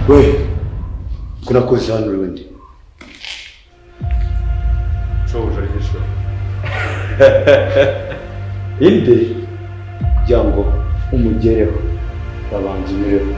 We, kunakoze hano urundi. Shobuja ari hejuru. Inde kugira ngo umugereho babanza unyureho.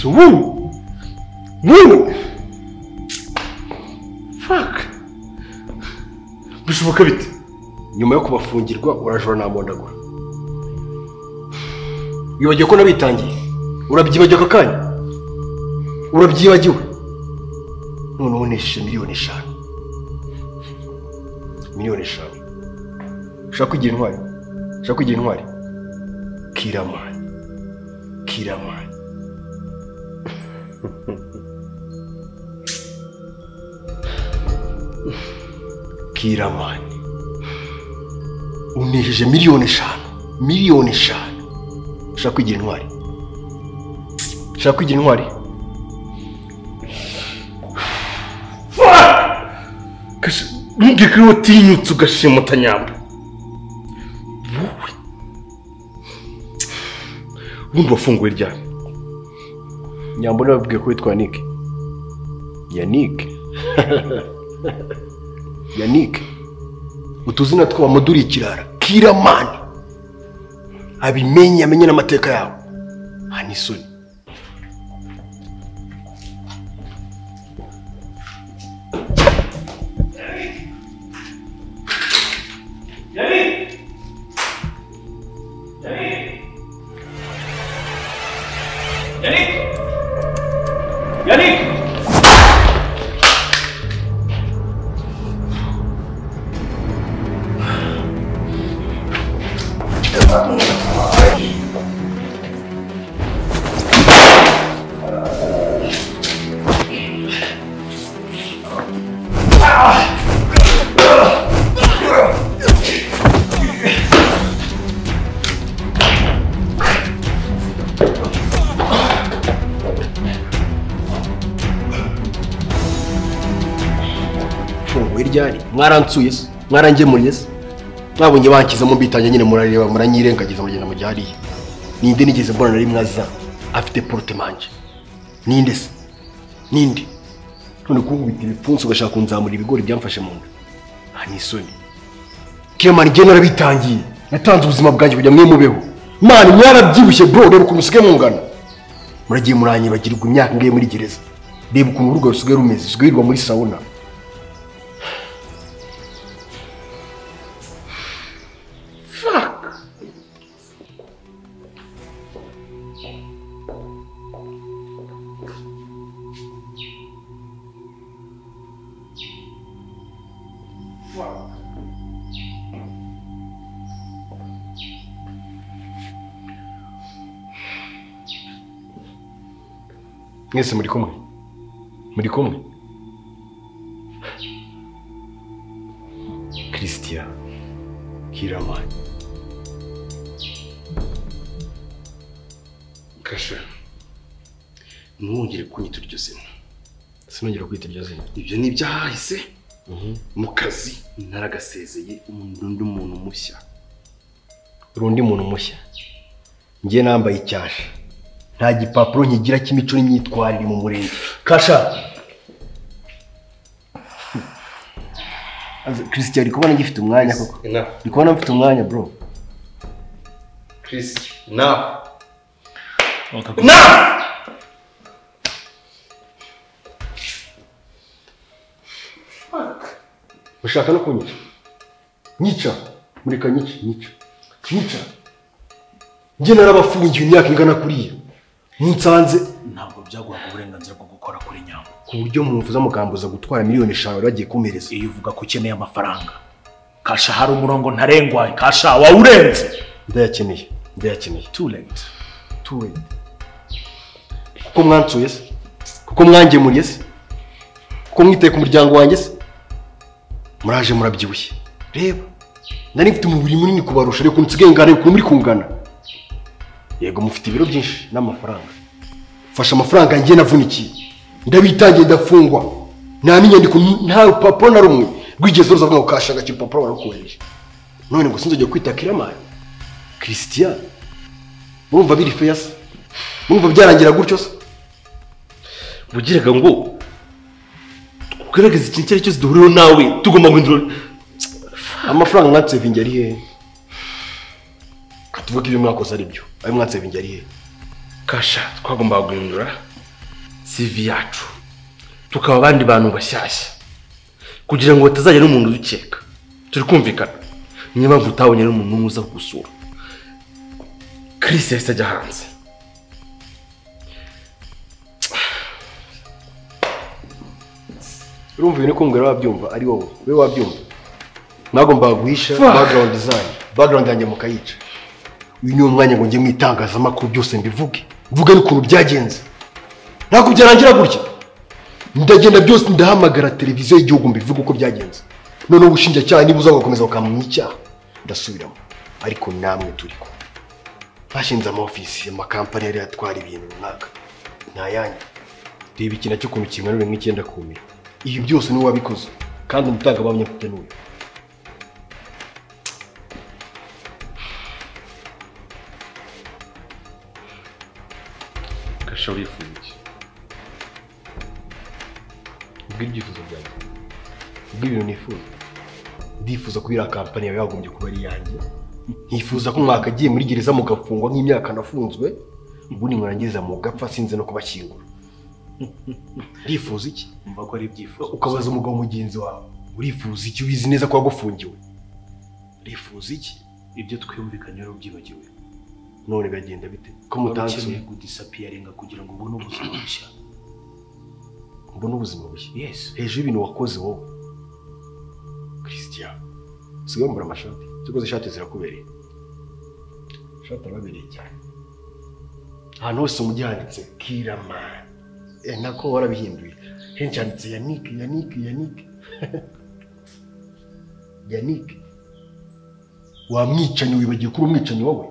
Woo! Woo! Fuck! Bishoboka bite? Nyuma yo kubafungirwa urajora namondagura. Wibagiwe ko nabitangiye? Urabyibagiwe aka kanya? Urabyibagiwe? Noneho neshe 5 miliyoni. 5 miliyoni. Ushaka kugira intwari? Ushaka kugira intwari? Kiramani. Kiramani. Kiramani. Unesheje 5 miliyoni. 5 miliyoni. Ushaka kwigira intwari? Ushaka kwigira intwari? Ntumbwire ko watinyutse ugashimuta Nyambo. Wowe ubundi wafunguwe ryari? Nyambo nababwiye ko witwa Yannick. Yannick. Yannick. Utuzina tw'abamoduri ikirara. Kiramani. Abimenye amenye n'amateka yawe. Hanisoni. Yannick! Yannick! Yannick! Yannick! Nafunguwe ryari? Mwaransuye se? Mwarangemuriye se? Mwabonye bankizamo mbitange nyine murareba muranyirengagiza mugenda mu gihariye. Ninde nigeze mbona nari mwaza afite portemanje? Ninde se? Ninde? None kunkubita ibipfunsi ugashaka kunzamura ibigori byamfashe mu nda. Ah, ni isoni. Kiramani njye narabitangiye. Natanze ubuzima bwanjye kugira mwe mubeho. Man mwarabyibushye bro, reba ukuntu usigaye mungana. Muragiye muranyibagirwa imyaka ngiye muri gereza. Reba ukuntu urugo rusigaye rumeze, rusigaye muri sauna. Fuck. Mwese muri kumwe? Muri kumwe? Christian Kiramani. Kasha, ntuwongere kunyita iryo zina. Sinongera kwita iryo zina. Ibyo ni ibyahise. Mu kazi naragasezeye, undi muntu mushya. Urundi muntu mushya. Njye nambaye icyasha. Nta gipapuro nkigira cy'imico n'imyitwarire mu murenge. Kasha. Christian, uri kubona ngifite umwanya koko? Uri kubona mfite umwanya bro? Chris, now. Now! Fuck. Ushaka no kunyica? Nyica. Mureka nyica, nyica. Nyica. Njye narabafungiye imyaka ingana kuriya. Munsanze ntabwo byaguhaga uburenganzira bwo gukora kuri Nyambo. Ku buryo mumvuza mukambuza gutwara miliyoni 5 bagiye kumereza. Iyo uvuga ko ukeneye amafaranga. Kasha hari umurongo ntarengwa, Kasha wawurenze. Ndayakeneye, ndayakeneye. Too late. Too late. Kuko mwansuye se? Kuko mwangemuriye se? Kuko mwiteye ku muryango wanjye se? Muraje murabyibushye. Reba. Nari mfite umubiri munini kubarusha ariko nsigaye ngana ukuntu muri kungana. Yego mufite ibiro byinshi n'amafaranga. Fasha amafaranga ngiye navunikiye. Ndabitangiye ndafungwa. Nta n'inyandiko nta rupapuro na rumwe rwigeze ruza avuga ngo Kasha gakira urupapuro barakohereje. None ngo sinzongera kwita Kiramani. Christian. Murumva biri fair se? Murumva byarangira gutyo se? Bugiraga ngo kugaragaza ikintu cyari cyose duhuriyeho nawe tugomba guhindura amafaranga mwatsevingi ari hehe? Tuvuga ibyo mwakoze ari byo. Ayo mwatsevingi ari hehe? Kasha twagombaga guhindura CV yacu tukaba abandi bantu bashyashya kugira ngo batazajya n'umuntu udukeka. Turi kumvikana. Niyo mpamvu utabonye n'umuntu umwe uza kugusura. Chris yahise ajya hanze. Urumva ibintu kumbwira wabyumva ari wowe. We wabyumva. Mwagombaga guhisha background design. Background yanjye mukayica. Uyu ni umwanya ngo njye mu itangazamakuru byose mbivuge. Mvuge n'ukuntu byagenze. Ntabwo byarangira gutya. Ndagenda byose ndahamagara televiziyo y'igihugu mbivuge uko byagenze. Noneho ubushinjacyaha niba uzakomeza ukamenya icyaha ndasubiramo. Ariko namwe turi ko. Bashinze ama office, amakampani yari atwara ibintu runaka. Nta yanyu. Reba ikintu cyo kuntu kimwe nk'icyenda kumira. Ibi byose ni wabikoze kandi umutangabuhamya mfite n'uyu. Kasha urifuza iki? Ubwo ibyifuzo byanjye. Ubwo ibintu nifuza. Ndifuza ko iriya kampani yawe yagombye kuba ari iyanjye. Nkifuza ko mwakagiye muri gereza mugafungwa nk'imyaka nafunzwe, ubundi mwarangiza mugapfa sinze no kubashyingura. Ndifuza iki? Umva ko ari ibyifuzo. Ukabaza umugabo mugenzi wawe, urifuza iki ubizi neza ko wagufungiwe? Urifuza iki? Ibyo twumvikanye rero byibagiwe. None biragenda bite? Ko mutansuye gudisappearinga kugira ngo ubone ubuzima bushya. Ubone ubuzima bushya? Yes. Hejuru y'ibintu wakoze wowe. Christian, usigaye wambara amashati. Cyakoze ishati zirakubereye. Ishati arabereye cyane. Ahantu hose umujyi handitse Kiramani. Nako warabihinduye. Henshi handitse Yannick, Yannick, Yannick. Yannick. Wamwicanyi wibagiwe kuri umwicanyi wowe.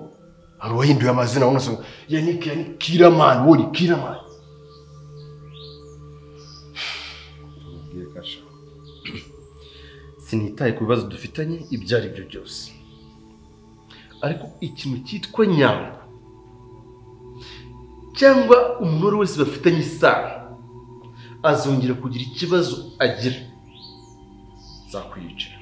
Hari uwahinduye amazina wowe unasoma Yannick, Yannick, Kiramani, wowe Kiramani. Ubwiye Kasha. Sinitaye ku bibazo dufitanye ibyo ari byo byose. Ariko ikintu cyitwa Nyambo cyangwa umuntu wese bafitanye isano azongera kugira ikibazo agira, nzakwiyicira.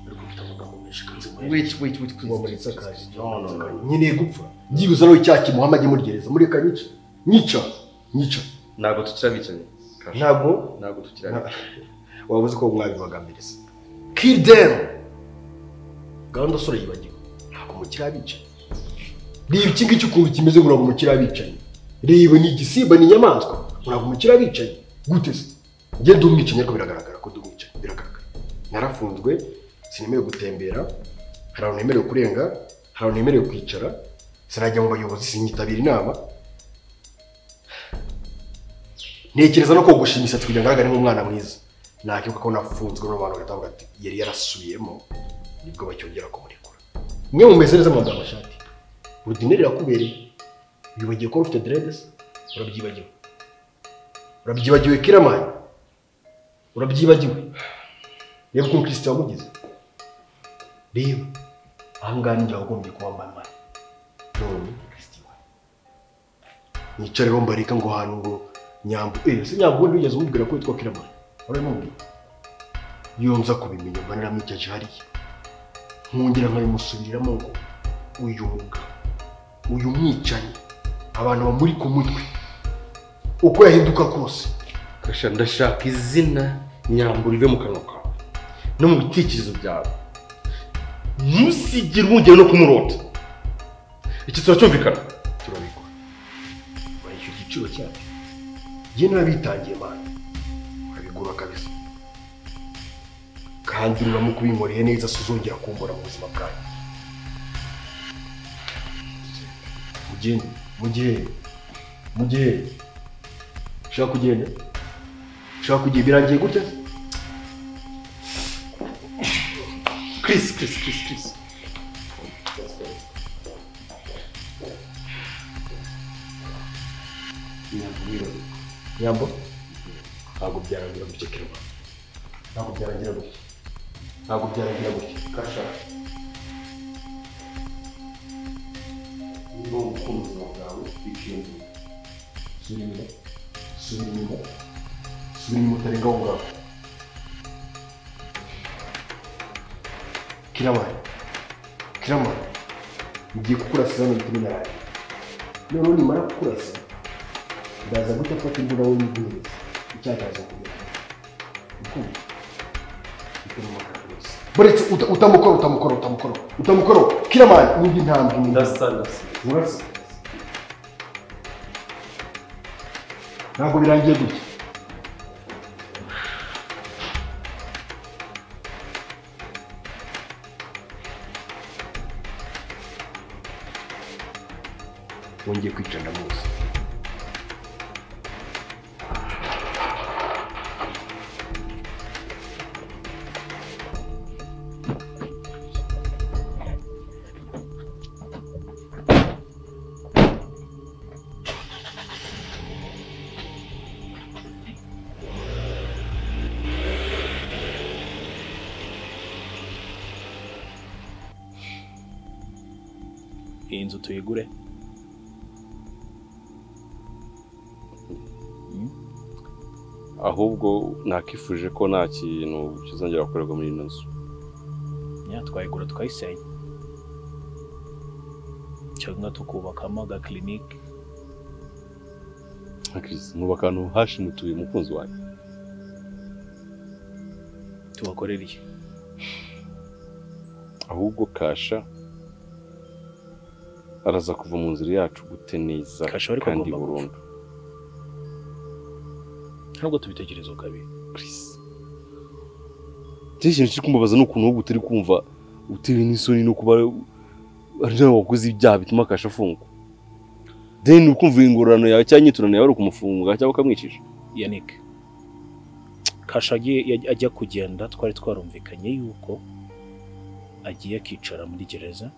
Ariko ufite amagambo menshi kanze. Wait, wait, wait. Wamuretse akaje. No, no, no. Nkeneye gupfa. Byibuze nawe icyaha kimuhama ajye muri gereza. Mureka nyica. Nyica. Nyica. Ntabwo tukiri abicanyi. Ntabwo tukiri abicanyi. Waba uzi ko mwabibagambiriza. Kill them. Gahunda sore yibagiwe. Ntabwo mukiri abicanyi. Reba iki ngiki ukuntu kimeze ngo ntabwo mukiri abicanyi. Reba ni igisimba ni inyamaswa. Ntabwo mukiri abicanyi. Gute se? Njye ndi umwicanyi ariko biragaragara ko ndi umwicanyi. Biragaragara. Narafunzwe, sinemerewe gutembera, hari ahantu nemerewe kurenga, hari ahantu nemerewe kwicara, sinajya mu bayobozi, sinyitabira inama. Ntekereza no kogosha imisatsi kugira ngo ngaragare nk'umwana mwiza. Nakibuka ko nafunzwe n'abantu bagahita bavuga ati yari yarasubiyemo, nibwo bacyongera kumurekura. Mwe mumeze neza mwambaye amashati. Ordinaire irakubereye. Wibagiwe ko ufite dreads? Urabyibagiwe. Urabyibagiwe Kiramani. Urabyibagiwe. Reba ukuntu Kristo wamugize. Reba ahangaha ninjye wagombye kuba mama. None Kristo wawe. Nicare rero mbareka ngo hantu ngo Nyambo. Se Nyambo ubundi wigeze umubwira ko witwa Kiramani? Urabimubwira? Iyo nza kubimenya mba naramwicaje hariya. Nkongera nkabimusubiriramo ngo uyu mugabo, uyu mwicanyi, abantu bamuri ku mutwe uko yahinduka kose. Kasha, ndashaka izina Nyambo rive mu kanwa kawe no mu bitekerezo byawe. Ntusigire wongera no kumurota. Iki turacyumvikana? Turabikora. Urayishyura igiciro cyabyo. Njye narabitangiye mana. Urabigura kabisa. Kandi uramuka ubinkoreye neza suzongera kumbura mu buzima bwanjye. Mugende, mugende, mugende. Ushaka kugenda? Ushaka kugenda birangiye gutya? Chris, Chris, Chris, Chris. Nyambo? Ntabwo byarangira gutya Kirama. Ntabwo byarangira gutya. Ntabwo byarangira gutya. Kasha. Niba ukunda ubuzima bwawe bikiyongera. Subira inyuma. Subira inyuma. Subira inyuma utarenga aho ngaho. Kiramani. Kiramani. Ngiye kukurasa hano bihita binarangira. Noneho nimara kukurasa, ndaza guhita mfata imbunda wowe nyiguhereze. Icyaha cyaza kugera. Ukumva? Buretse utamukora utamukora utamukora utamukora Kiramani n'indi ntambwe imwe. Ndasa. Urasa. Ntabwo birangiye gutya. Wongeye kwica ndamuzi. Iyi nzu tuyigure. Ahubwo nakifuje ko nta kintu kizongera gukorerwa muri ino nzu. Twayigura tukayisenya cyangwa tukubakamo agakilinike. Chris, mwubaka ahantu hashimutuye umukunzi wanjye. Tubakorera iki? Ahubwo Kasha araza kuva mu nzira yacu gute neza kandi burundu. Ntabwo tubitekerezo kabiri. Chris, ikintu kiri kumbabaza ni ukuntu wowe utari kumva utewe n'isoni no kuba ari nawe wakoze ibyaha bituma Kasha afungwa. Then ukumva ingororano yawe cyangwa inyiturano yawe ari ukumufunga cyangwa ukamwicisha. Yannick, Kasha ajya kugenda twari twarumvikanye yuko agiye akicara muri gereza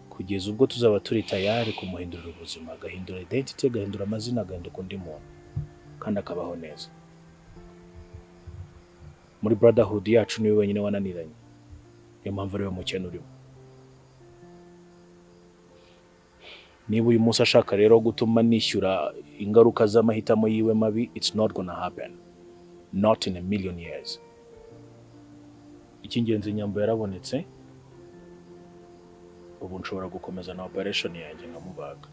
kugeza ubwo tuzaba turi tayari kumuhindurira ubuzima, agahindura identity, agahindura amazina, agahinduka undi muntu kandi akabaho neza. Muri brotherhood yacu niwe wenyine wananiranye. Niyo mpamvu ariwe mukene urimo. Niba uyu munsi ashaka rero gutuma nishyura ingaruka z'amahitamo yiwe mabi, it's not gonna happen. Not in a million years. Icy'ingenzi Nyambo yarabonetse, ubu nshobora gukomeza na operation yanjye nkamubaga.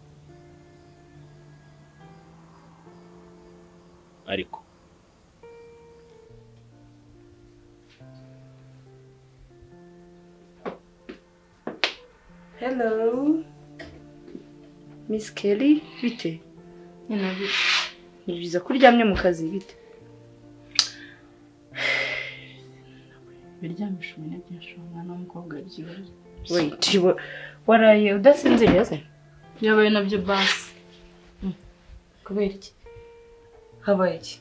Ariko Hello Miss Kelly, bite? Nyina bite? Ni byiza kuryamye mu kazi bite? Biryamisha ibintu byinshi umwana w'umukobwa byihorera. Wait, waraye udasinziriye se? Byabaye nabyo basi. Kubera iki? Habaye iki?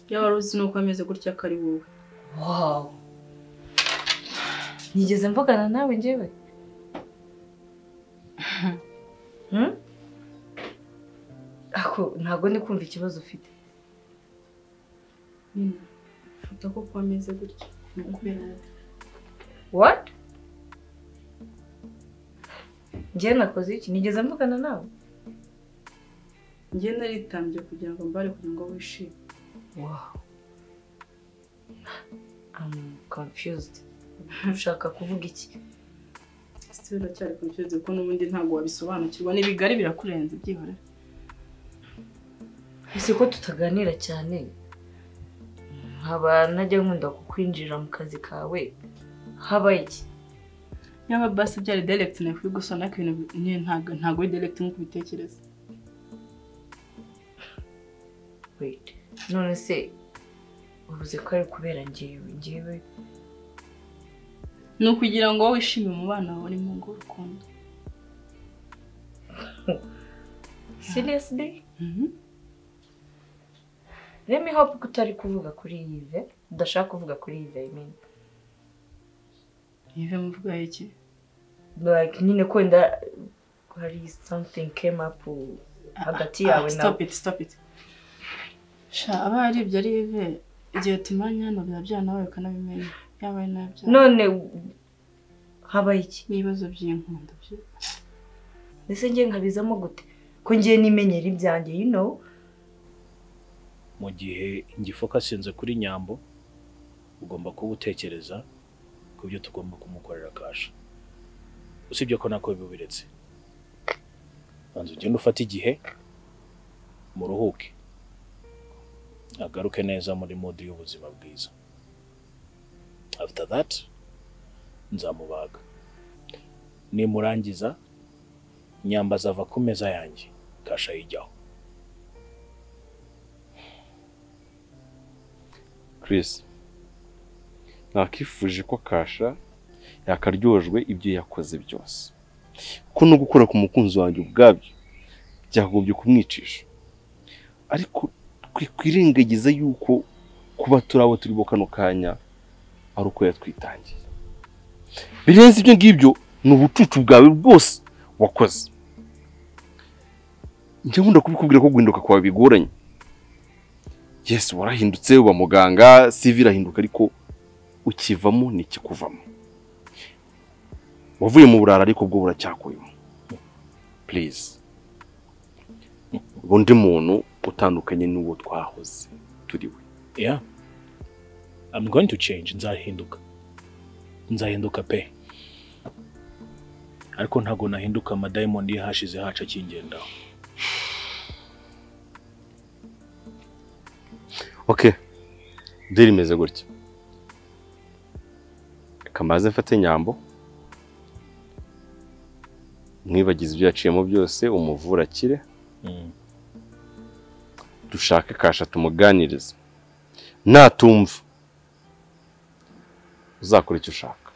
Yaba wari uzi nuko ameze gutya ko ari wowe. Wow. Nigeze mvugana nawe njyewe? Ako ntago ndi kumva ikibazo ufite. Nina, fata ko kuba ameze gutya ni ukubera wowe. What? Njye nakoze iki? Nigeze mvugana nawe? Njye naritambye kugira ngo mbare kugira ngo wishime. Wow. I'm confused. Ushaka kuvuga iki? Still uracyari confused kuko n'ubundi ntabwo wabisobanukirwa n'ibigari birakurenze byihorera. Ese ko tutaganira cyane nkaba najya nkunda kukwinjira mu kazi kawe, habaye iki? Yaba basi byari direct nakwigusona ko ibintu ntago ari direct nkuko ubitekereza. Wait, none se uvuze ko ari kubera njyewe ni ukugira ngo wowe wishime mu bana bawe mu ngo urukundo. Seriously? Let me hope ko utari kuvuga kuri Yves, udashaka kuvuga kuri Yves, I mean. Yves muvuga iki? Like nyine ko wenda hari something came up hagati yawe nawe. Stop it, stop it. Sha aba ari ibyo ari Yves igihe tumanye hano biba byanabaye ukanabimenya. Yabaye nabyo. None habaye iki? Ibibazo by'inkundo byo. Ese ngiye nkabizamo gute? Ko ngiye nimenyera ibyanjye, you know. Mu gihe ngifokasinze kuri Nyambo, ugomba kuba utekereza ku byo tugomba kumukorera Kasha. Usibye ko nako bibiretse. Banza ugende ufate igihe muruhuke, agaruke neza muri mode y'ubuzima bwiza. After that nzamubaga. Nimurangiza Nyamba azava ku meza yanjye, Kasha yijyaho. Chris, nakifuje ko Kasha yakaryojwe ibyo yakoze byose. Ko no gukora ku mukunzi wanjye ubwabyo byagombye kumwicisha. Ariko twikwirengagiza yuko kuba turabo turi bo kano kanya ari uko yatwitangiye. Birenze ibyo ngibyo ni ubucucu bwawe bwose wakoze. Njye nkunda kubikubwira ko guhinduka kwawe bigoranye. Yes, warahindutse uba muganga, CV irahinduka ariko ukivamo nikikuvamo. Wavuye mu burara ariko bwo buracyakuyemo. Please. Undi muntu utandukanye n'uwo twahoze turiwe. Yeah. I'm going to change. Nzahinduka. Nzahinduka pe. Ariko ntago nahinduka ama diamond yahashize haca kingendaho. Okay. Deal imeze gutya. Kamaze mfate Nyambo. Mwibagize ibyo yaciyemo byose umuvura akire. Dushake Kasha tumuganirize. Natumva uzakora icyo ushaka.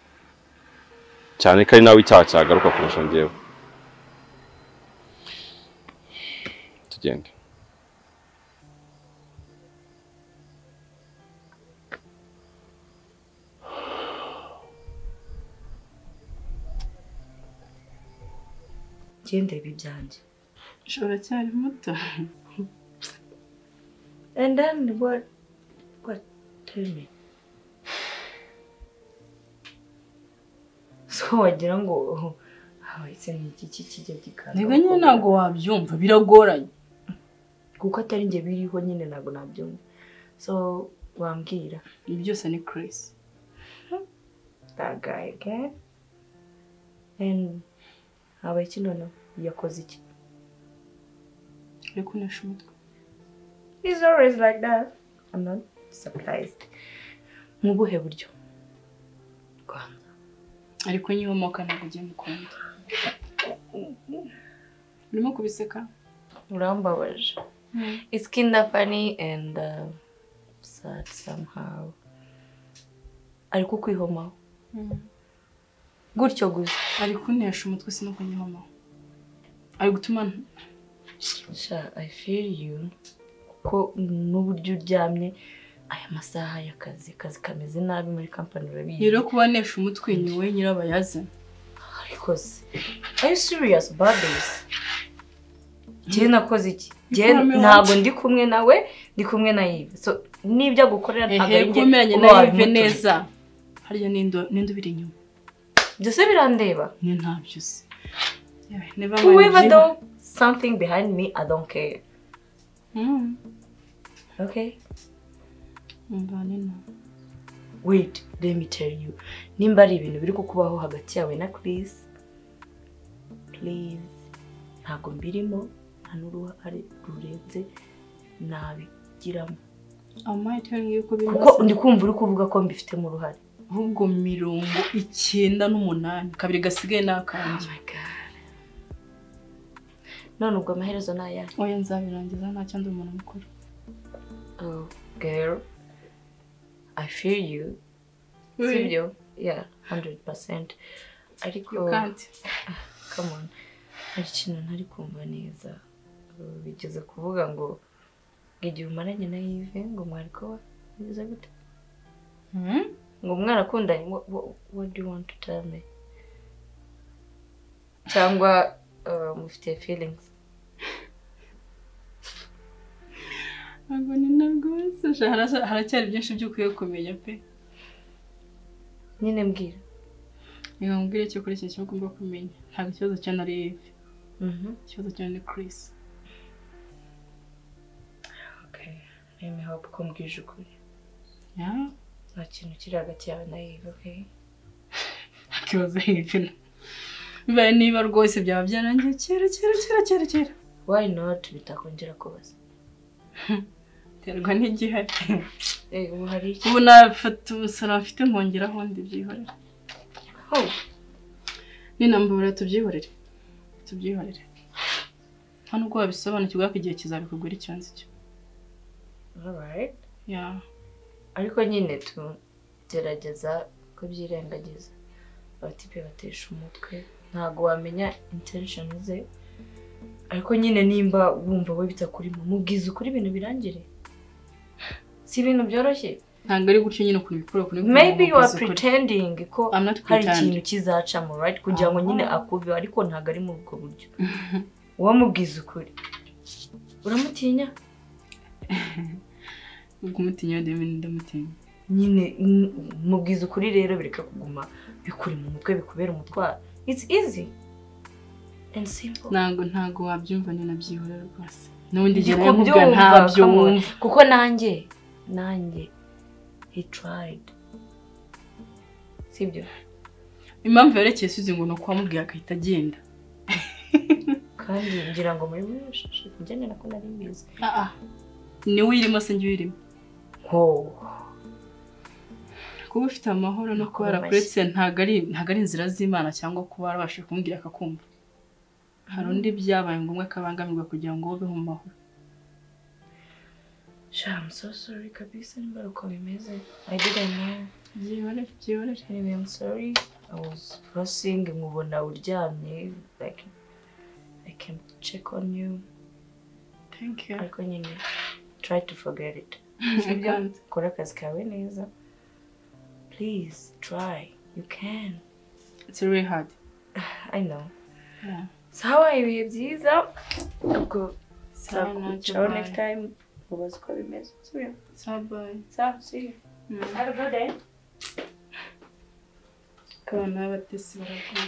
Cyane ko ari nawe icyaha cyagaruka kurusha njyewe. Tugende. Gende ibyanjye. Ushobora cyari muto. And then what tell me. So wagira ngo ese ni iki kijya gikanda. Niba nyine ntabwo wabyumva biragoranye. Kuko atari nge biriho nyine ntabwo nabyumva. So wambwira. Ibi byose ni Chris. That guy again. And habaye iki noneho? Yakoze iki? Ari kunesha umutwe. He's always like that. I'm not surprised. Mu buhe buryo? Rwanda. Ariko nyihomoka ntabwo ugiye mukunda. Urimo kubiseka? Urambabaje. It's kinda funny and sad somehow. Ariko kwihomaho. Gutyo gusa. Ari kunesha umutwe si no kunyihomaho. Ari gutuma Sha, I feel you. Ko n'uburyo uryamye aya masaha y'akazi, akazi kameze nabi muri company urabizi. Rero kubanesha umutwe ni we nyirabayazana. Ariko se, are you serious about this? Jye nakoze iki? Jye ntabwo ndi kumwe nawe, ndi kumwe na Yves. So nibyo agukorera ntabwo ari njye. Kumeranye na Yves neza. Harya ninde ubiri inyuma? Byose birandeba. Ni ntabyo se. Never mind. Whoever though something behind me, I don't care. Okay. Wait, let me tell you. Nimba ari ibintu biri kukubaho hagati yawe na Chris, please, ntabwo mbirimo, nta n'uruhare rurenze nabigiramo. Am I telling you ko birimo? Kuko ndi kumva uri kuvuga ko mbifitemo uruhare. Ahubwo 98, kabiri gasigaye n'akanjye. Oh my God. None ubwo amaherezo ni ayahe? Oya nzabirangiza nta cyandi umuntu mukuru. Oh, girl, I feel you. Sibyo? Yeah, 100%. Ariko you can't. Come on. Hari ikintu ntari kumva neza. Bigeze kuvuga ngo igihe umaranye na Yves ngo mwari ko bigeze gute? Ngo mwarakundanye. What do you want to tell me? Cyangwa mufite feelings? Ntabwo ni nabwo haracyari byinshi byo ukwiye kumenya pe. Nyine mbwira. Reka nkubwire icyo kuri iki kintu ugomba kumenya. Ntabwo ikibazo cya nari Yves. Ikibazo cya ni Chris. Okay, let me hope ko mbwije ukuri. Yeah. Nta kintu kiri hagati yawe na Yves, okay? Nta kibazo Yves. Bibaye niba rwose byaba byarangiye kera kera kera kera kera. Why not bitakongera kubaza? Terwa n'igihari. Ubu hari iki? Ubu nafata umusaraba mfite nkongeraho ndi byihorere. Oh. Ninambura tubyihorere. Tubyihorere. Nta nubwo wabisobanukirwa ko igihe kizabikugura icyo nzi cyo. All right. Yeah. Ariko nyine tugerageza kubyirengagiza. Abatipe batesha umutwe. Ntago wamenya intention ze. Ariko nyine nimba wumva we bitakurimo mubwiza ukuri ibintu birangire. Si ibintu byoroshye. Ntabwo ari gutyo nyine ukuntu bikora ukuntu. Maybe you are pretending ko hari ikintu kizacamo, right? Kugira ngo nyine akuve, ariko ntabwo ari muri ubwo buryo. Uwamubwiza ukuri. Uramutinya? Ubwo umutinya ndamutinya. Nyine mubwiza ukuri rero bireka kuguma bikuri mu mutwe bikubera umutwaro. It's easy and simple. Ntago wabyumva ni nabyihorera rwose. Nubundi gihe nkubwira ntabyo wumva. Kuko nanjye he tried. Sibyo? Impamvu yerekeye Suzy ngo nuko wamubwiye akahita agenda. Kandi ngira ngo muri njye nako nari mbizi. Ni we irimo se njye irimo. Oh. Kuba ufite amahoro no kuba yarakuretse ntago ari inzira z'Imana cyangwa kuba yarabashije kumbwira akakumva. Hari undi byabaye ngombwa akabangamirwa kugira ngo ubeho mu mahoro. Sha, I'm so sorry kabisa nimba uko bimeze. I didn't know. Byihorere. Anyway, I'm sorry. I was crossing nkubona uryamye like I can check on you. Thank you. Ariko nyine try to forget it. I can't. Kora akazi kawe neza. Please try. You can. It's really hard. I know. Yeah. Sawa ibihe byiza. Ubwo ciao next time. Mubaze uko bimeze. Sibyo? Sawa, bye. Sawa, see you. Have a good day. Abana b'abatesi baragwira.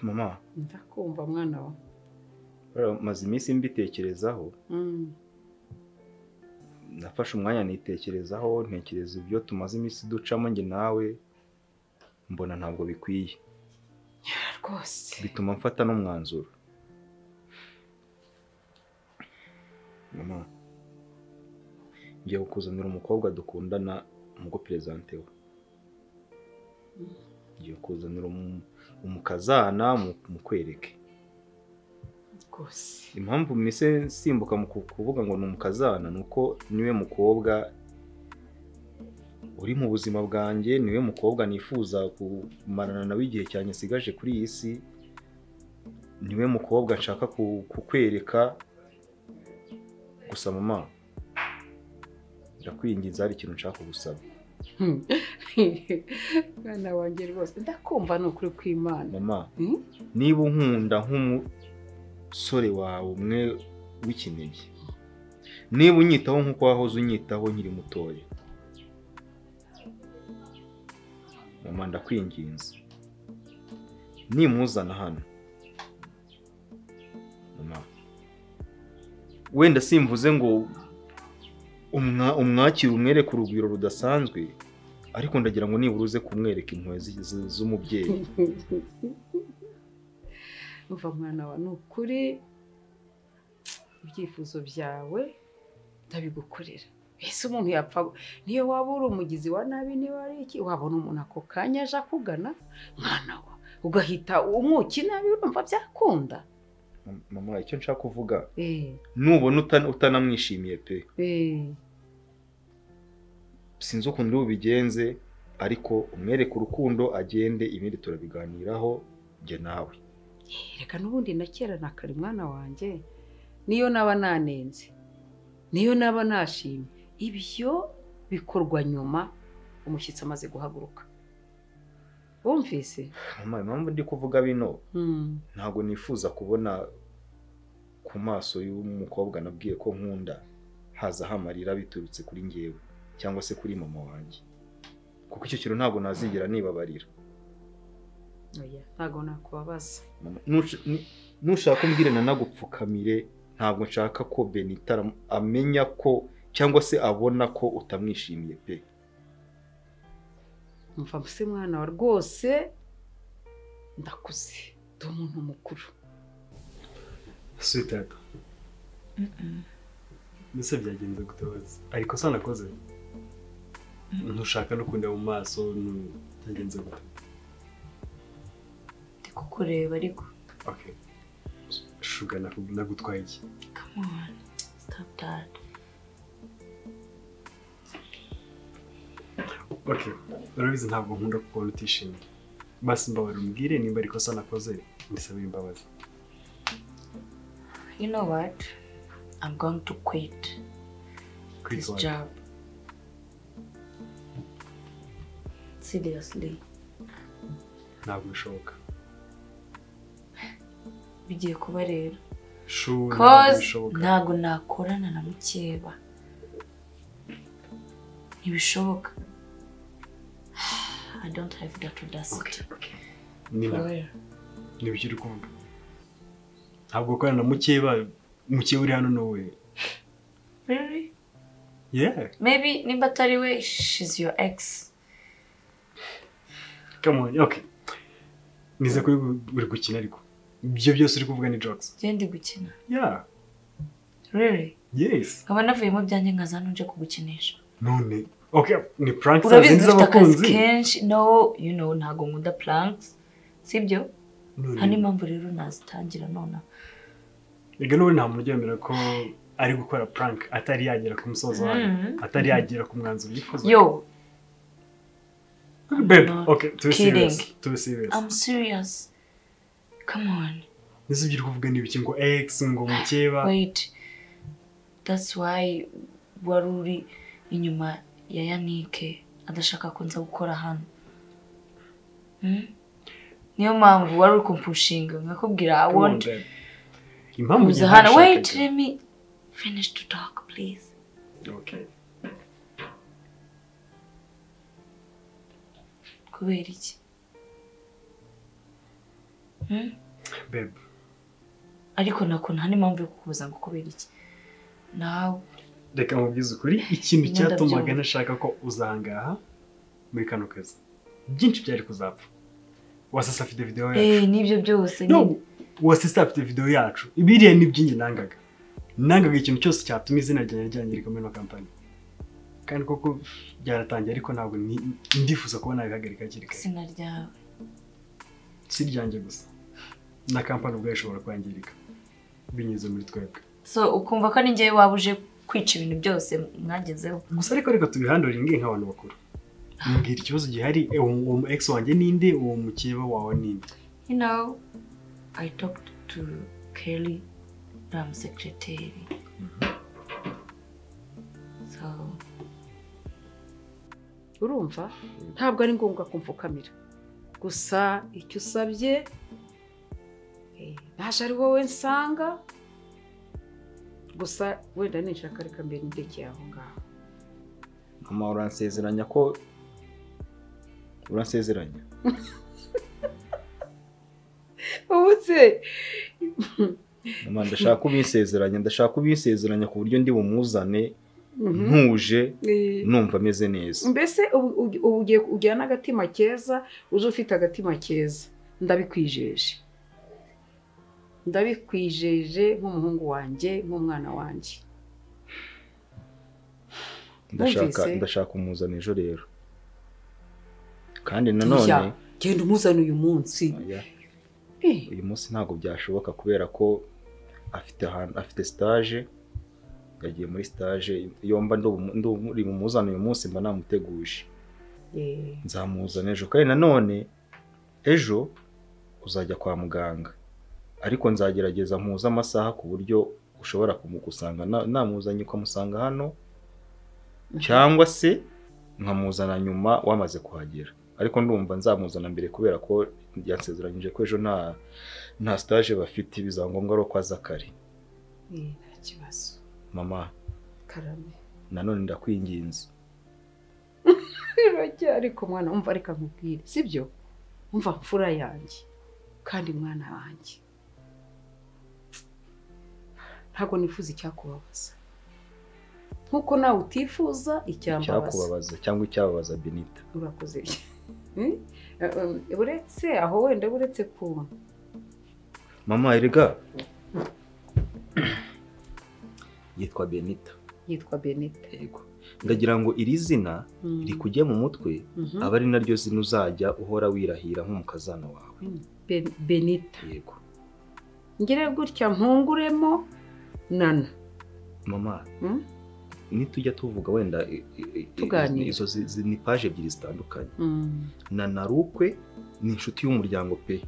Mama, ndakumva mwana wa. Maze iminsi mbitekerezaho. Nafashe umwanya nitekerezaho, ntekereza ibyo tumaze iminsi ducamo njye nawe, mbona ntabwo bikwiye. Rwose. Bituma mfata n'umwanzuro. Mama, ngiye kukuzanira umukobwa dukundana mugo presente we. Ngiye kuzanira umukazana mukwereke. Rwose. Impamvu mise simbuka mu kuvuga ngo ni umukazana nuko niwe mukobwa uri mu buzima bwanjye, niwe mukobwa nifuza kumarana nawe igihe cyane nsigaje kuri iyi si, niwe mukobwa nshaka kukwereka. Gusa mama, ndakwinginze hari ikintu nshaka kugusaba. Mwana wanjye rwose ndakumva ni ukuri kw'Imana. Mama, niba unkunda nk'umusore wawe umwe w'ikinege, niba unyitaho nk'uko wahoze unyitaho nkiri mutoya, mama ndakwinginze nimuzana hano, mama wenda simvuze ngo umwakira umwereke urugwiro rudasanzwe, ariko ndagira ngo nibura uze kumwereka impuhwe z'umubyeyi. Umva mwana wa, ni ukuri ibyifuzo byawe ndabigukorera. Ese umuntu yapfa niyo waba uri umugizi wa nabi, niba ari iki, wabona umuntu ako kanya aje akugana mwana wa, ugahita umwuki nabi, urumva byakunda? Mama, icyo nshaka kuvuga, nubona utanamwishimiye pe, sinzi ukuntu ubigenze, ariko umwereke urukundo agende, ibindi turabiganiraho njye nawe. Reka n'ubundi na kera na kare mwana wanjye, niyo naba nanenze, niyo naba nashimye, ibyo bikorwa nyuma umushyitsi amaze guhaguruka. Wumvise? Mama, impamvu ndi kuvuga bino, ntabwo nifuza kubona ku maso y'umukobwa nabwiye ko nkunda haza hamarira biturutse kuri njyewe cyangwa se kuri mama wanjye, kuko icyo kintu ntabwo nazigera nibabarira. Oya, ntabwo nakubabaza. Nushaka umbwire nanagupfukamire, ntabwo nshaka ko Benita amenya ko cyangwa se abona ko utamwishimiye pe. Mva se mwana wa, rwose ndakuze, ndi umuntu mukuru. Sweetheart. Mbese byagenze gute? Ariko se nakoze? Ntushaka no kundeba mu maso, byagenze gute? Ndi kukureba ariko. Okay. Shuga, nagutwaye iki? Come on, stop that. Okay, urabizi ntabwo nkunda kukubona utishimye. Basi mbabarira umbwire nimba ariko se nakoze, ndisaba imbabazi. You know what? I'm going to quit this job. Seriously. Ntabwo bishoboka. Bigiye kuba rero. Sure, cause ntabwo nakorana na mukeba. Ntibishoboka. I don't have that audacity. Okay, okay. Nina, nibyo uri kuvuga. Ntabwo ukorana na mukeba, mukeba uri hano nowe. Really? Yeah. Maybe nimba atari we, she's your ex. Come on, okay. Nize ko uri gukina ariko. Ibyo byose uri kuvuga ni jokes. Njye ndi gukina. Yeah. Really? Yes. Nkaba navuyemo byanjye nkaza hano nje kugukinisha. None, okay, ni pranks Urabizi zindi dufite akazi z'abakunzi. kenshi. No, you know, ntabwo nkunda pranks. Sibyo? None. Nta n'impamvu rero nazitangira nona. Ega n'ubu nta muntu uryemera ko ari gukora prank atari yagera ku musozo wayo, atari yagera ku mwanzuro yifuza. Yo. Babe, not okay, to be kidding. serious. To be serious. I'm serious. Come on. Nese ibyo uri kuvuga ni ibiki ngo ex ngo mukeba? Wait. That's why wari uri inyuma ya Yannick. Adashaka ko nza gukora hano. Niyo mpamvu wari uri kumpushinga nkakubwira I want impamvu kuza hano. Wait, let me finish to talk please. Okay. Kubera iki? Babe. Ariko nako nta n'impamvu yo kukubuza ngo kubera iki. Nawe reka mubwize ukuri, ikintu cyatumaga nashaka ko uzangaha muri kano kazi byinshi byari kuzapfa. Wasasa afite video yacu. Nibyo byose. No, wasasa afite video yacu. Ibiriya ni byinshi nangaga. Nangaga ikintu cyose cyatuma izina ryanjye ryangirika muri ino company. Kandi koko byaratangiye ariko ntabwo ndifuza kuba nabihagarika hakiri kare. Izina ryawe. Si ryanjye gusa. Na company ubwayo ishobora kwangirika binyuze muri twebwe. So ukumva ko ninjye wabuje kwica ibintu byose mwagezeho. Gusa ariko reka tubihandoringe nk'abantu bakuru. Mbwira ikibazo gihari, uwo ex wanjye ninde, uwo mukeba wawe ninde? You know, I talked to Kelly, ram secretary. So urumva ntabwo ari ngombwa kumfukamira. Gusa icyo usabye naje ari wowe nsanga. Gusa wenda ninshaka reka mbere ndekeye aho ngaho. Mama uransezeranya ko uransezeranya? Ubutse mama ndashaka kubinsezeranya, ndashaka kubinsezeranya ku buryo ndi bumuzane ntuje numva ameze neza. Mbese ugiye ujyana agatima keza, uze ufite agatima keza. Ndabikwijeje. Ndabikwijeje nk'umuhungu wanjye, nk'umwana wanjye. Ndashaka umuzana ejo rero. Kandi nanone genda umuzana uyu munsi. Uyu munsi ntabwo byashoboka kubera ko afite ahantu, afite stage, yagiye muri stage. Yomba ndi mumuzana uyu munsi mba namuteguje. Nzamuzana ejo. Kandi nanone ejo uzajya kwa muganga. Ariko nzagerageza mpuza amasaha ku buryo ushobora kumugusanga namuzanye ukamusanga hano, cyangwa se nkamuzana nyuma wamaze kuhagera. Ariko ndumva nzamuzana mbere kubera ko yansezeranyije ko ejo nta stage bafite, bizangombwa ari ko aza kare. Nta kibazo. Mama karame, nanone ndakwinginze. Ariko mwana umva reka nkubwire, sibyo? Umva mfura yanjye kandi mwana wanjye, ntabwo nifuza icyakubabaza nkuko nawe utifuza icyambabaza cyangwa icyababaza Benita. Urakoze. Uretse aho wenda uretse ku mama erega yitwa Benita. Yitwa Benita. Yego. Ndagira ngo iri zina rikujye mu mutwe, aba ari naryo zina uzajya uhora wirahira nk'umukazana wawe. Benita. Yego. Ngire gutya mpunguremo nana. Mama, nitujya tuvuga wenda izo ni page ebyiri zitandukanye. Nana Rukwe ni inshuti y'umuryango pe.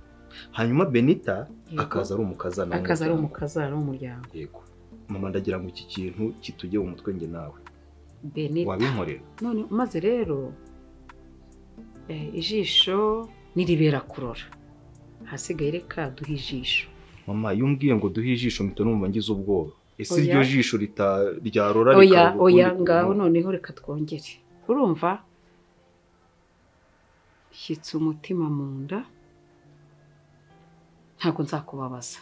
Hanyuma Benita akaza ari umukazana. Akaza ari umukazana w'umuryango. Yego. Mama ndagira ngo iki kintu kitujye mu mutwe nge nawe. Benita. Wabinkorera. None maze rero ijisho niribera kurora. Hasigaye reka duhe ijisho. Mama yumbwiye ngo duhe ijisho mpita numva ngize ubwoba. Ese iryo jisho ryarora rikaba? Oya oya ngaho noneho reka twongere. Urumva? Shyitsa umutima mu nda. Ntabwo nzakubabaza.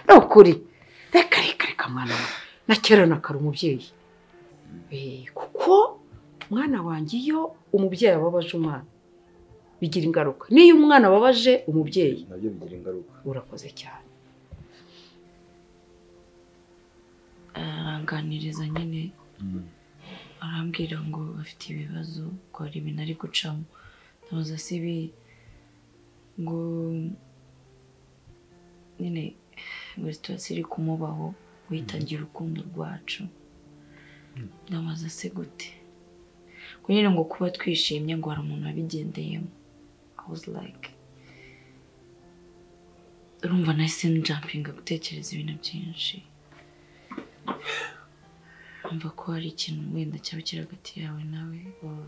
Nukuri. Reka reka reka mwana wawe. Na kera nakara umubyeyi. Kuko mwana wanjye iyo umubyeyi ababaje umwana bigira ingaruka. Niyo umwana ababaje umubyeyi nabyo bigira ingaruka. Urakoze cyane. Aranganiriza nyine, arambwira ngo afite ibibazo, ko hari ibintu ari gucamo. Ndamubaza si ibi, ngo nyine ngo situation iri kumubaho witangira urukundo rwacu. Ndamubaza se gute? Ko nyine ngo kuba twishimye ngo hari umuntu wabigendeyemo. I was like, urumva nahise njumpinga gutekereza ibintu byinshi. Umva ko hari ikintu wenda cyaba kiri hagati yawe nawe or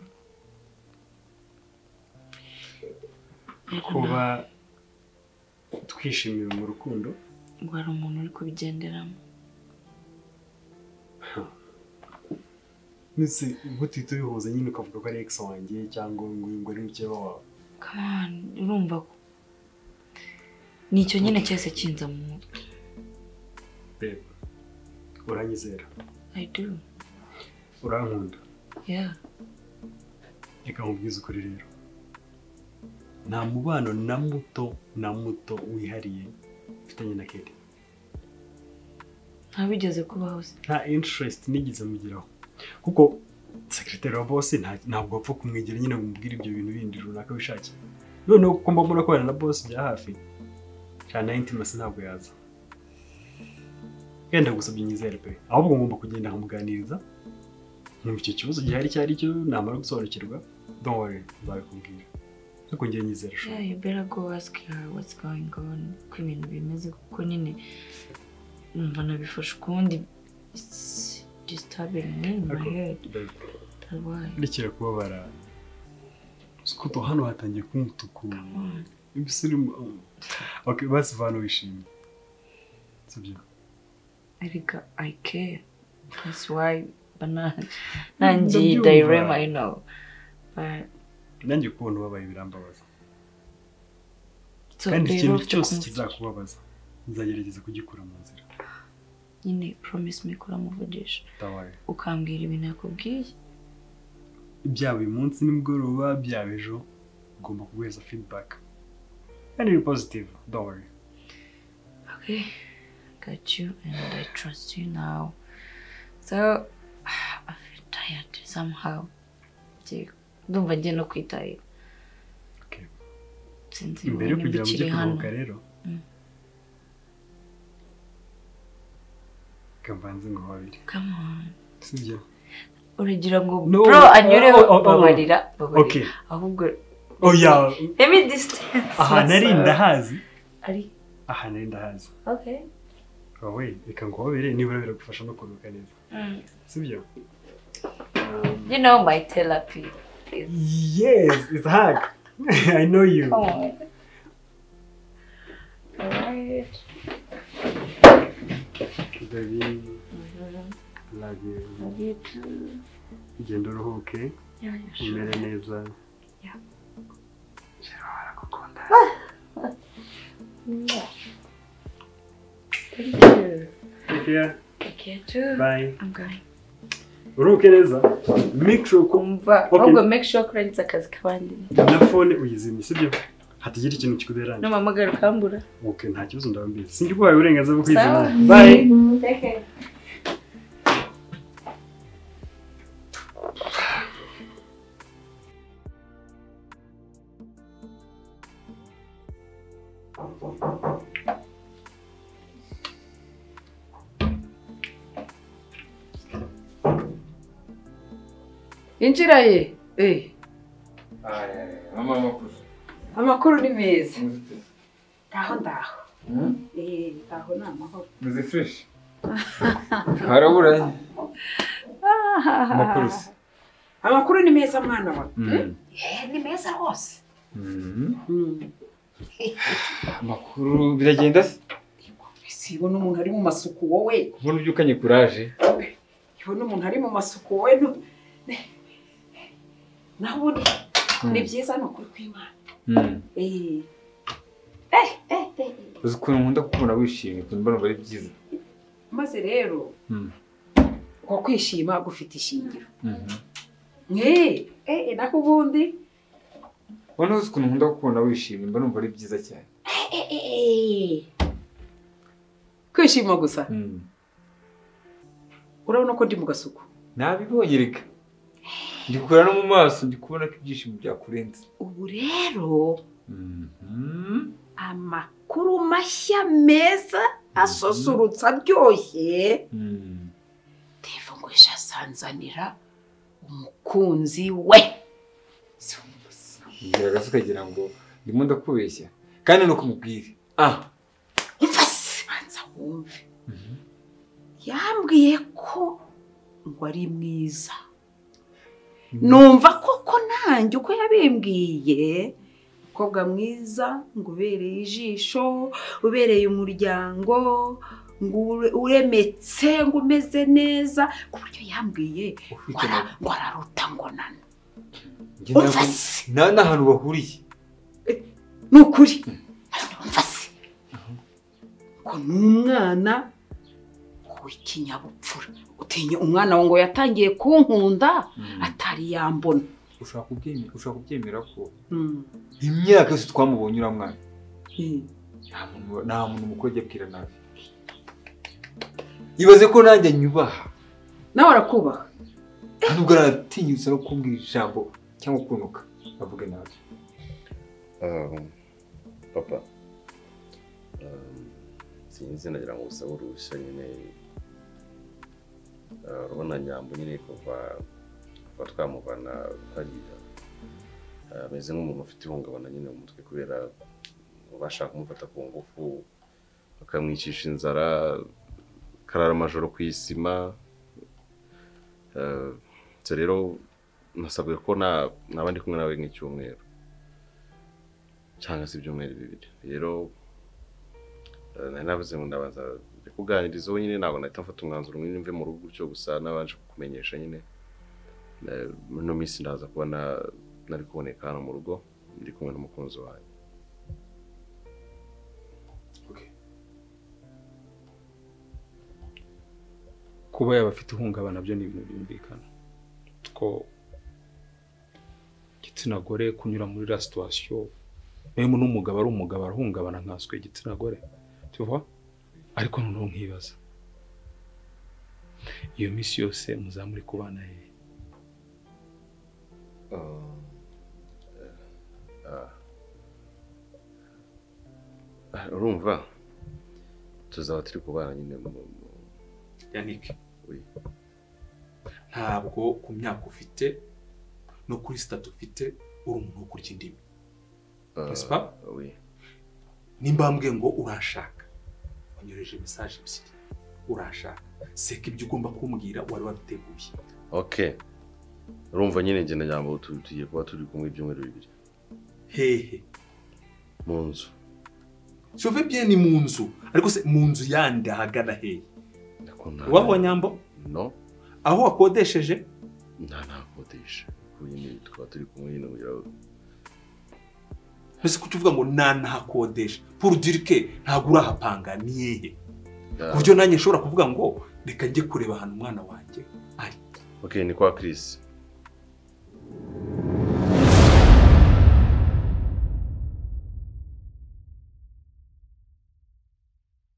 kuba twishimiye mu rukundo ngo hari umuntu uri kubigenderamo. Nese gute tubihuza nyine ukavuga ko ari ex wanjye cyangwa ngo ari mukeba wawe? Come on, urumva ko nicyo nyine cyose kinza mu mutwe. Babe, uranyizera? I do. Urankunda? Yeah. Reka nkubwize ukuri rero, nta mubano na muto wihariye mfitanye na Kelly. Ntabigeze kubaho se? Nta interest nigeze mugiraho, kuko secretary wa boss ntabwo apfa kumwegera nyine ngo umubwire ibyo bintu bindi runaka wishakiye. Noneho kuko mba murakorana na boss bya hafi cyane, intimacy ntabwo yaza. Genda gusabye nyizere pe, ahubwo ngomba kugenda nkamuganiriza nkumva icyo kibazo gihari icyo ari cyo, namara gusobanukirwa don't worry nzabikubwira. Ariko ngiye nyizere sho. Yeah, you better go ask her what's going on, ko ibintu bimeze, kuko nyine numva nabifashe ukundi. It's disturbing me in my head. That's why. Ndikira kubabara. Sikuto hano hatangiye kuba umutuku. Ibisirimu. Okay, basi vano wishimye. Sibyo? Erika, I care. That's why nanjye dilemma, I know. But nanjye kubona ubabaye birambabaza. Kandi ikintu cyose kizakubabaza nzagerageza kugikura mu nzira. Nyine promise me kuramuvugisha. Ukambwira ibintu yakubwiye. Byaba uyu munsi nimugoroba, byaba ejo, ugomba kuguheza feedback. And be positive, don't worry. Okay, got you and I trust you now. So I feel tired somehow. Ndumva ngiye no kwitahira. Okay. Sinzi mbere yo kugira ngo ujye kuruhuka rero. Kambanze ngo babiri. Come on. Sibyo? Uragira ngo bro anyureho babarira. Okay. Ahubwo oya. Let me distance. Aha nari ndahazi. Ari. Aha nari ndahazi. Okay. Wowe reka nguhobere nibura biragufasha no kuruhuka neza. Sibyo? You know my therapy is... Yes, it's hug. I know you. Come on. All right. Baby, love you. Love you too. Genda uruhuke. Yeah, sure. Umere neza. Yeah. Shira aragukunda. Thank you. Take care. Take care too. Bye. I'm going. Uruhuke neza. Make sure kumva. Ahubwo make sure kurangiza akazi kabandi. Na phone uyizimye, sibyo? Hatagira ikintu kikuderanje. No mamagara ukambura. Okay, nta kibazo ndabambiye. Sinjye kubaye uburenganzira bwo kwizimya. Bye. Take care. Injira ye. Eh. Mama amakuru. Amakuru ni meza. Ndaho ndaho. Eh, ndaho ni amahoro. Meze fresh. Haraburanye. Amakuru se. Amakuru ni meza mwana wa. Eh, ni meza rwose. Amakuru biragenda se? Sibona umuntu ari mu masuku wowe. Ubona ubyukanye courage. Ibona umuntu ari mu masuku wowe. Naho ni byiza no kuri kwimana. Uzi ukuntu nkunda kukubona wishimye, ukuntu mbona ari byiza. Maze rero ko kwishima gufite ishingiro. Naho ubundi ubona uzi ukuntu nkunda kukubona wishimye, mbona ari byiza cyane. Kwishima gusa. Urabona ko ndi mu gasuku. Nabibonye reka. Ndikura no mu maso ndikubona ko ibyishimo byakurenze. Ubu rero amakuru mashya meza asusurutsa aryoshye. Devo ngo asanzanira umukunzi we. Ngira ukagira ngo ndimo ndakubeshya kandi no kumubwira. Umva se banza wumve. Yambwiye ko ngo ari mwiza. Numva koko nanjye uko yabimbwiye, umukobwa mwiza ngo ubereye ijisho, ubereye umuryango, ngo uremetse, ngo umeze neza, ku buryo yambwiye ngo araruta ngo nana. Umva se nta n'ahantu bahuriye. Ni ukuri. Umva se ko ni umwana w'ikinyabupfura. Utinya umwana ngo yatangiye kunkunda atari yambona. Ushaka kubyemera ko imyaka yose twamubonye uriya mwana nta muntu mukuru ajya abwira nabi. Ibaze ko nanjye nyubaha. Nawe arakubaha. Nubwo aratinyutse no kumbwira ijambo cyangwa kunuka avuge nabi. Papa, sinzi nagira ngo usabe uruhushya nyine. Urabona Nyambo nyine kuva twamuvana hariya ameze nk'umuntu ufite ihungabana nyine mu mutwe, kubera bashaka kumufata ku ngufu bakamwicisha inzara, karara amajoro ku isima. Rero nasabwe ko naba ndi kumwe nawe nk'icyumweru cyangwa se ibyumweru bibiri. Rero nari navuze ngo ndabanza kuganiriza wowe nyine, ntabwo nahita mfata umwanzuro umwe mve mu rugo gutyo gusa, nabanje kukumenyesha nyine. Muri minsi ndaza kuba nari kuboneka hano mu rugo ndi kumwe n'umukunzi wanjye. Kuba yaba afite ihungabana byo ni ibintu byumvikana, ko igitsina gore kunyura muri la situation, meme n'umugabo ari umugabo arahungabana nkanswe igitsina gore, tu vois? Ariko noneho nkibaza iyo minsi yose muzamuri kubana he? Urumva tuzaba turi kubana nyine mu Yannick. Ntabwo ku myaka ufite no kuri statut ufite uri umuntu wo kurya indimi. N'est-ce pas? Oui. Nimba mbwiye ngo urashaka, wanyohereje message ebyiri, urashaka, c'est que ibyo ugomba kumbwira wari wabiteguye. Okay. Urumva nyine njye na Nyambo tugiye kuba turi kumwe ibyumweru bibiri. Hehe. Mu nzu. Je veux bien ni mu nzu, ariko se mu nzu yandi ahagana hehe? Wabonye Nyambo? No. Aho wakodesheje? Nta nakodesha. Nyine twaba turi kumwe nyine kugira ngo mbese kuki uvuga ngo nanahakodesha pour dire que ntabwo urahapanga ni hehe? Ku buryo nanjye nshobora kuvuga ngo reka njye kureba ahantu umwana wanjye ari. Okay, ni kwa Chris.